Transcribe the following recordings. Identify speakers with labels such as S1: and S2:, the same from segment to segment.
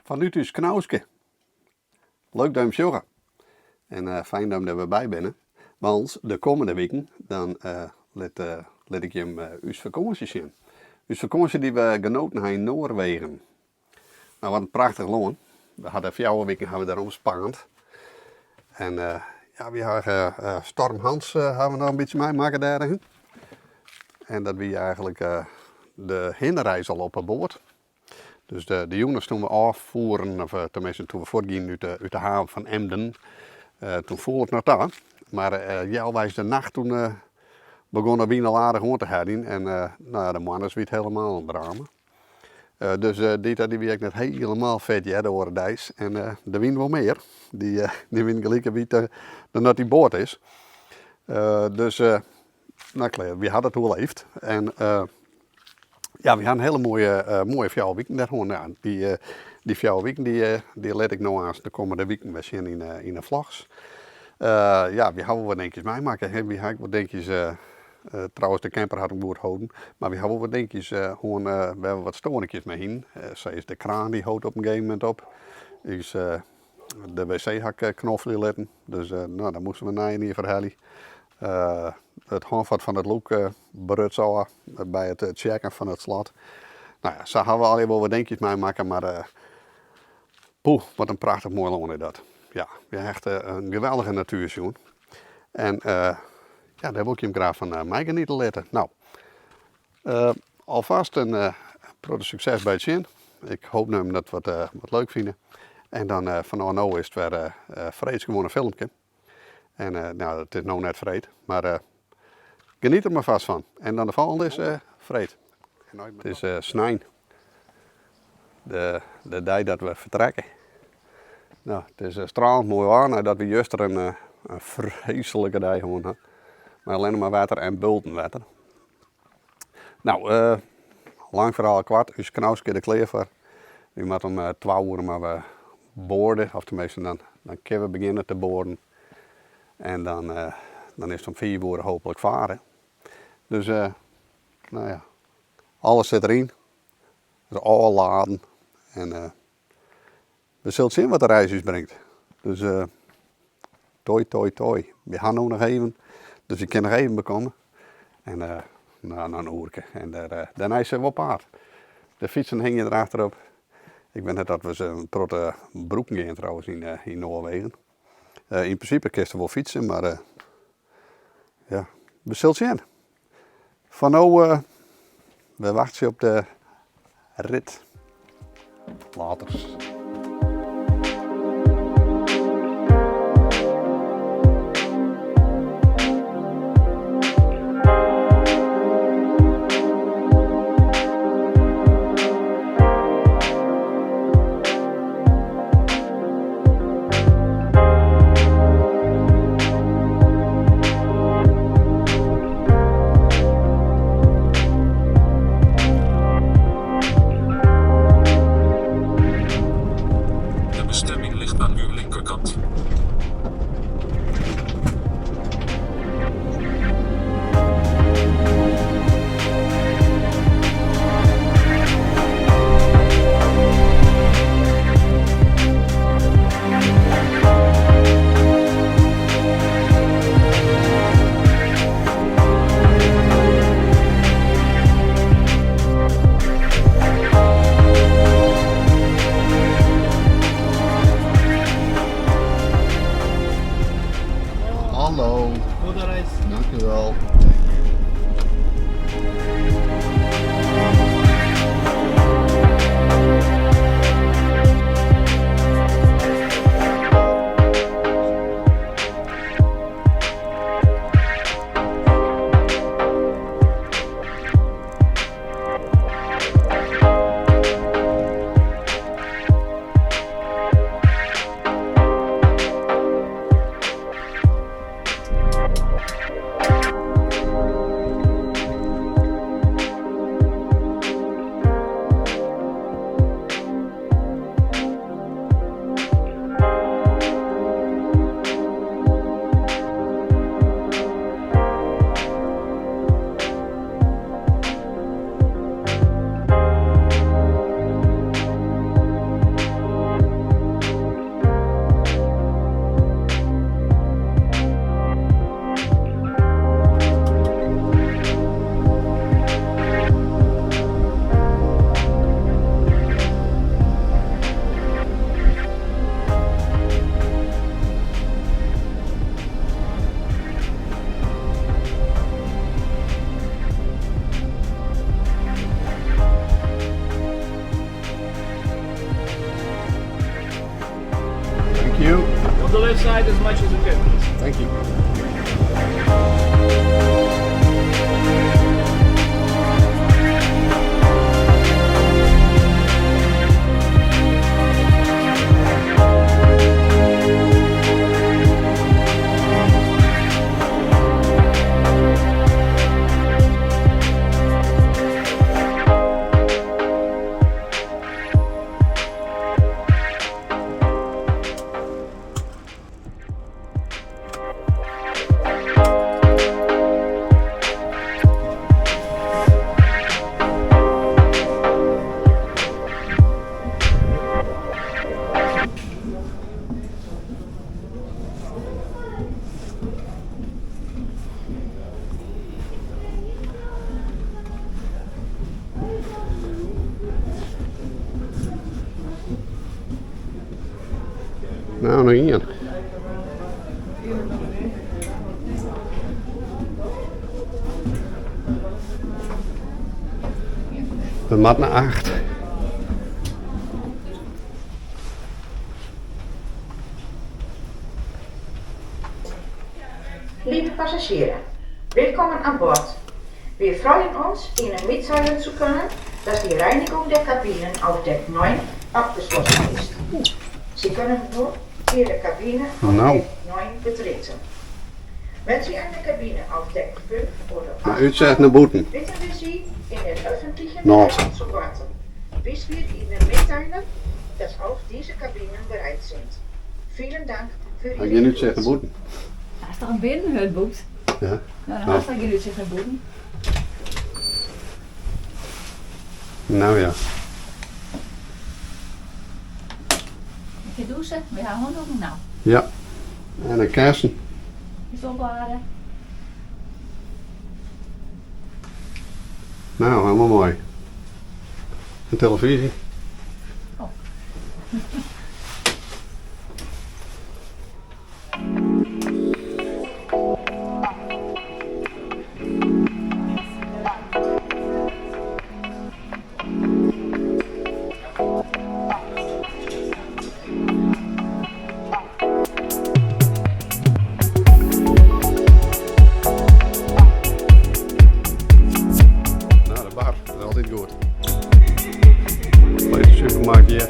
S1: Fanút ús knauske. Leuk dat jim sjogge. En fijn dat jim der wer by binne. Want de kommende wiken dan lit, lit ik jim ús fakânsje sjen. Ús fakânsje dy't we genoten ha yn Noarwegen. No, wat in prachtich lân. We ha der fjouwer wiken ha we dêr omspaand. En ja, wy ha Storm Hans ha we noch in bytsje meimakke dêr. En dat wie eigenlik de hinnereis al op 'e boat. Dus de, de jûns toen we ôffoeren, of teminsten toen we fuortgienen út de, út de haven fan Emden, toen foel it noch ta. Mar healweis de nacht toen begûn de wyn al aardich oan te heljen en no ja, de moarns wie it helemaal in drama. Dus Dita dy wie ek net helemaal fit hear, de oare deis. En de wyn wol mear. Dy, dy wyn gelyk wiet dan dat dy boat is. Dus no klear, wy ha dat oerleefd. En ja, wy ha in hiele moaie, moaie fjouwer wiken dêr hân. Ja, dy, dy fjouwer wiken dy, dy lit ik no aanst de kommende wiken wer sjen yn, yn de vlogs. Ja, wy ha wol wat dinkjes meimakke. Wy ha ek wat dinkjes Trouwens, de camper hat him goed holden, mar wy ha wol wat dinkjes hân wêr't we wat stoarnikjes mei hienen. Sa is de kraan dy hold op in gegeven momint op. Us de wc ha ik knoffelje litten, dus no dan moasten we in nije ien ferhelje. It hânfat fan it lûk bruts ôf by it tsjekken fan it slot. No ja, sa ha we allegear wol wat dinkjes meimakke, mar poeh, wat in prachtich moai lân is dat. Ja, wy ha echt in geweldige natuer sjoen. En ja, dêr wol ik jim graach fan meigeniete litte. No, alfêst in protte sukses by it sjen. Ik hoop dat jim dat wat, wat leuk fine. En dan fanôf no is it wer freeds gewoan in filmke. En no, it is no net freed, mar geniet der mar fêst fan. En dan de folgjende is freed. It is snein. De, de dei dat we fertrekke. No, it is stralend moai waar neidat we juster in, in freeslike dei hân ha. Mei allinne mar wetter en bulten wetter. No, lang ferhaal koart, ús knauske der klear foar. Wy moatte om twa oere mar we boarde, of teminsten dan, dan kinne we begjinne te boarden. En dan, dan is it om fiif oere hooplik faren. Dus, no ja, alles sit deryn. Is ôfladen en we sille sjen wat de reis ús bringt. Dus toi toi toi. Wy ha no noch even, dus ik kin noch even bekomme. En no, noch in oerke. En dêr, dêrnei sille we op paad. De fytsen hingje der achterop. Ik wit net oft we se in protte brûken gean trouwens yn, yn Noarwegen. Yn prinsipe kinst der wol fytse, mar ja, we sille sjen. Foar no, we wachtsje op de rit. Laters.
S2: ride as much as you can.
S1: Thank you. No, noch ien. We moatte nei acht.
S3: Liebe Passagiere, willkommen an Bord. Wir freuen uns, Ihnen mitteilen zu können, dass die Reinigung der Kabinen auf Deck 9 abgeschlossen ist. Sie können nun Ihre Kabine auf
S1: No.
S3: Deck 9 betreten. Wenn Sie eine Kabine auf Deck 5 oder
S1: Mei
S3: 8
S1: útsicht nei bûten.
S3: bitten wir Sie, in den öffentlichen
S1: Nord.
S3: Bereich zu warten, bis wir Ihnen mitteilen, dass auch diese Kabinen bereit sind. Vielen Dank für
S1: Mar
S3: Ihre
S1: gjin útsicht nei
S3: Geduld.
S1: bûten.
S4: Hast doch in binnenhut boekt?
S1: Ja.
S4: No, dan
S1: No.
S4: hast do gjin útsicht nei bûten.
S1: No ja.
S4: Ik ga douchen, we gaan honddoeken nou.
S1: Ja. En in kaasen.
S4: Is opladen.
S1: No, hielendal moai. In telefyzje.
S4: Oh.
S1: No, de bar, dat is altyd goed. Bij de supermarkt hjir.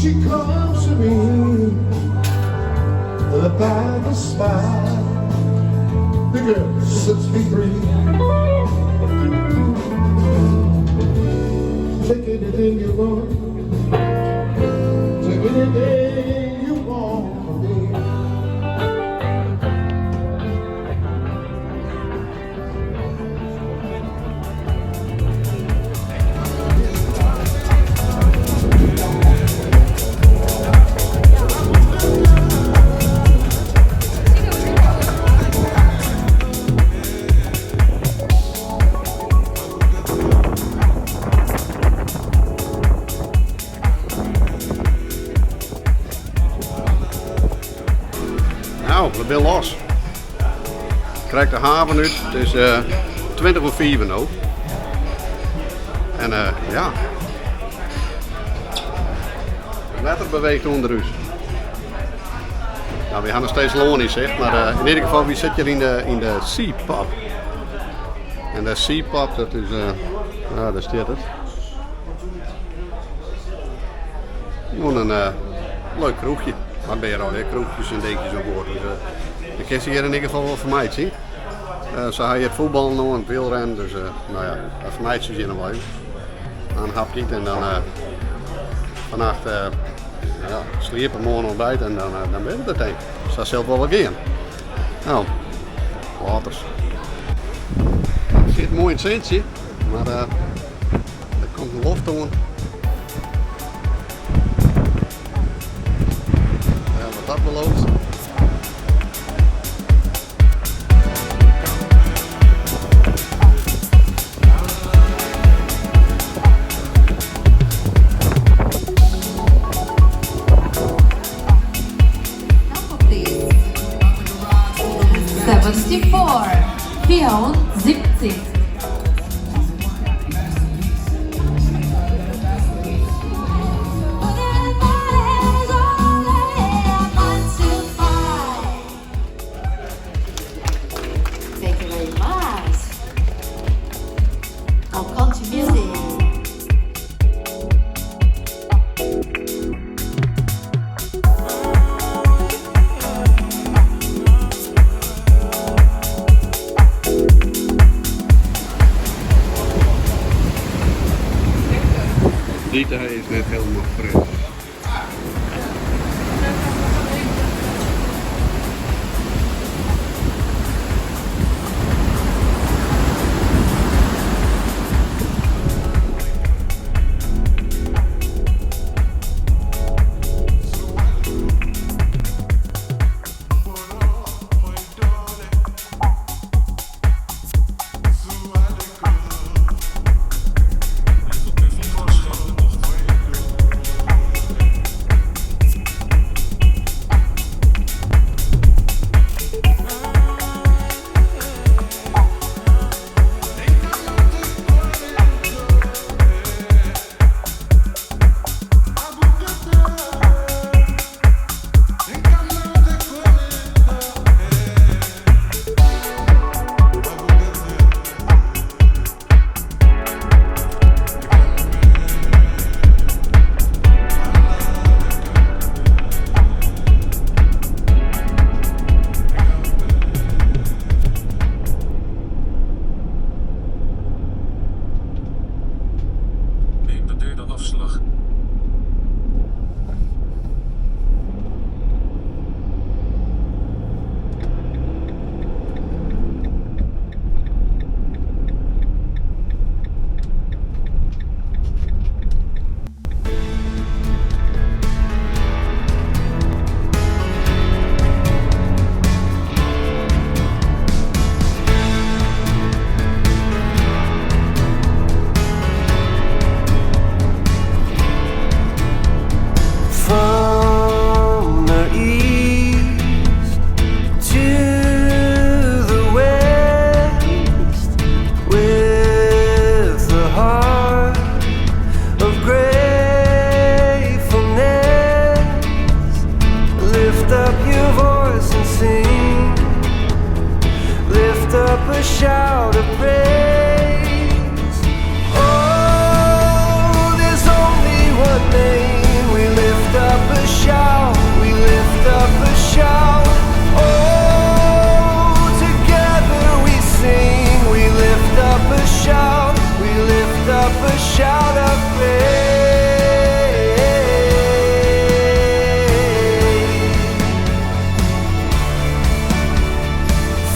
S5: She comes to me with a smile. Look at 6 feet 3. Take anything you want. Take anything you want from me.
S1: Nou, we binne los. Krekt de haven út. It is 20 oer 5 no. En ja. It wetter beweecht ûnder ús. Nou, we ha noch steeds lân yn sicht, mar yn ieder gefal, wy sitte hjir yn de Sea Pub. En de Sea Pub, dat is, ja, dêr stiet it. Gewoan in leuk kroechje. Mar binne allegear kroechjes en dinkjes oan board. Dus dêr kinst dy hjir yn ieder gefal wol fermeitsje. Se ha hjir it fuotbal no en it wielrennen, dus nou ja, dat fermeitsje se hjir noch wol even. Dan in hapje ite en dan fannacht ja, sliepe, moarn ontbijt en dan binne we der tink. Sa sil it wol wat gean. Nou, laters. It sit moai yn it sintsje, mar der komt in loft oan. Ja, wat dat belooft.
S2: Number please. 74, 74. Thank you very much. Now country music.
S1: Dita is net hielendal fris.
S6: up a shout of praise.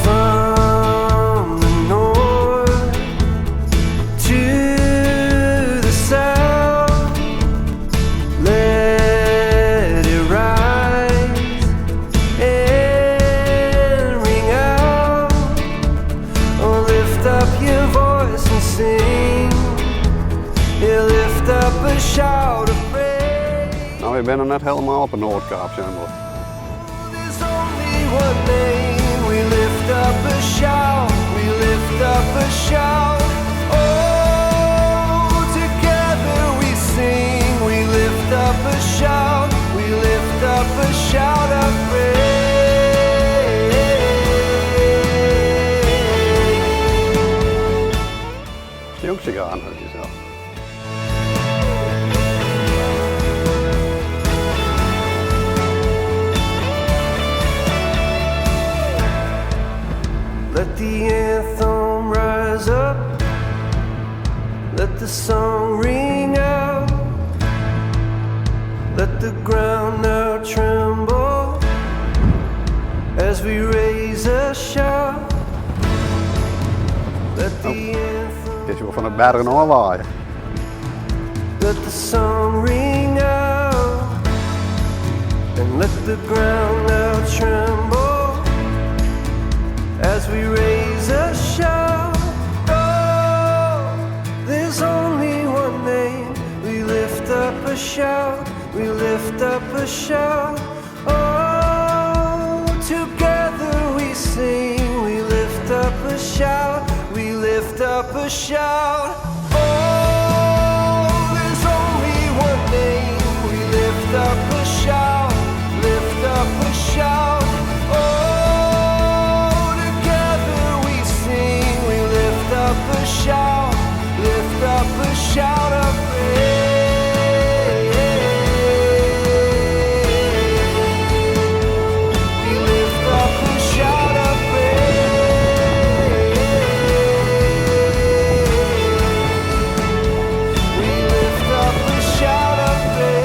S6: From the north to the south, let it rise and ring out. Oh, lift up your voice and sing. Yeah, lift up a shout of praise.
S1: No, wy binne noch net hielendal op 'e Noardkaap, sis mar.
S6: There's only one name. We lift up a shout. We lift up a shout. Oh, together we sing. We lift up a shout. We lift up a shout of praise.
S1: Stjonksigaar ha je sels.
S6: Let the anthem rise up. Let the song ring out. Let the ground now tremble as we raise a shout. Let the anthem
S1: Dit is wol fan de bergen ôfwaaie.
S6: Let the song ring out and let the ground now tremble as we raise a shout. Oh, there's only one name. We lift up a shout. We lift up a shout. Oh, together we sing. We lift up a shout. We lift up a shout. Oh, there's only one name. We lift up a shout. Lift up a shout. Oh, together we sing. We lift up a shout. Lift up a shout of praise. We lift up a shout of praise. We lift up a shout of praise.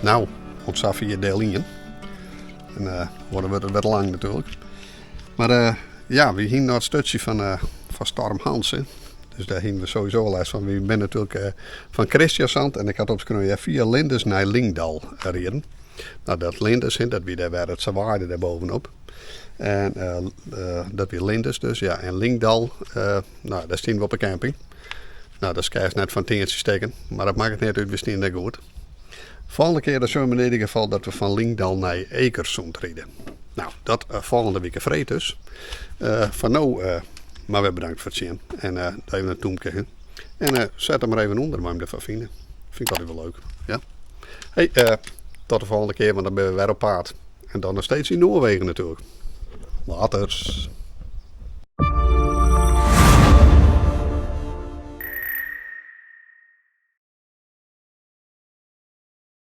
S1: No, oant safier diel ien. En uh, dan wurdt it wer lang natuerlik. Mar uh, ja, wy hiene noch it stikje fan, fan Storm Hans. Hè. Dus dêr hiene we sowieso al lêst fan. Wy binne natuerlik fan Kristiansand en ik ha opskreaun ja, fia Lindesnes nei Lyngdal riden. No, dat Lindesnes, hè, dat wie dêr wer it sa waaide dêr bovenop. En dat wie Lindesnes dus, ja. En Lyngdal, no, dêr stiene we op de camping. No, dat is net fan teantsje stekken, mar dat makket net út, we stiene dêr goed. Folgjende kear dan sjogge we yn ieder gefal dat we fan Lyngdal nei Egersund ride. No, dat folgjende wike freed dus. Foar no mar wer bedankt foar it sjen en dat even in tûmke. Hè. En set him mar even ûnder wat jim derfan fine. Fyn ik altyd wol leuk. Ja. Hey, tot de folgjende kear, want dan binne we wer op paad. En dan noch steeds yn Noarwegen natuerlik. Laters.